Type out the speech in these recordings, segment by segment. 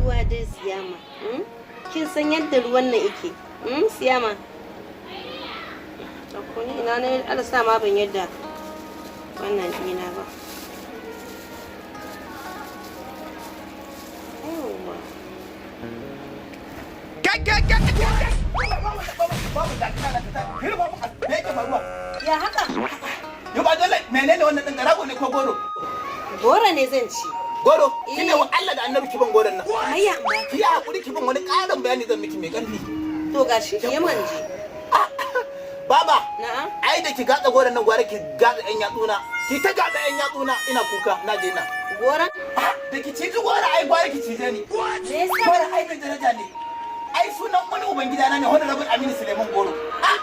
Ruwa dai, Siyama. Kin san yadda ruwan nan yake. Siyama. Ɗauko ni ina ne, Allah sa ma ban yadda wannan ɗina ba. Yawwa. Kai, kai, kai, kai, kai! Babu, dakata, dakata. Ki rufa mun. Me yake faruwa? Ya haka? Yo, ba dole. Menene wannan din, karago ne ko goro? Goro ne zan ci. Goro? Kine wa Allah da Annabi ki ban goron nan. Mayya amma. Ki yi hakuri, ki ban, wani ƙarin bayani zan miki mai ƙarfi. To gashi, yi manje. Baba, Na'am. ai da ki gatsa goron nan gwara ki gatsa ƴan yatsuna. Ki ta gatsa ƴan yatsuna ina kuka na je na. Goron? Ah, da ki ciji goro ai gwara ki cije ni. Me yasa? Goro ai mai daraja ne. Ai sunan wani uban gidana ne, Honorable Aminu Suleiman Goro. Ah,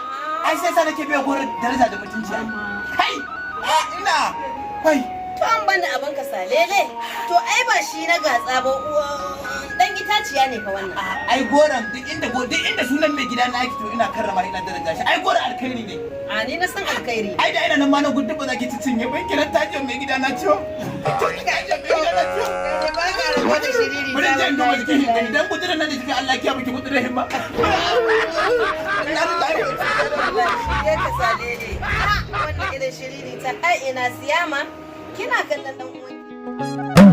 ai sai sa nake bai goro daraja da mutunci ai. Kai, ah, ina. Kai. To an bani abin ka salele. To ai ba shi na gatsa ba, dan itaciya ne fa wannan. Ai goron duk inda sunan mai gida na yake, to ina karrama, ina daraja shi. Ai goron alkhairi ne. A ni na san alkhairi. Ai da ina nan ma na gudu ba za ki ci cinye ban kiran tajiyar mai gida na ciwo. Tajiyar mai gida na ciwo. Ba ka rabu da shiriri. Bari je in duba jikin shi idan gudurin nan da kika Allah kiya miki gudurin himma. Ina lillahi wa inna ilaihi raji'un. Ya ka salele. Wannan irin shiriri ta ai ina Siyama. Kina kallon dan uwanki.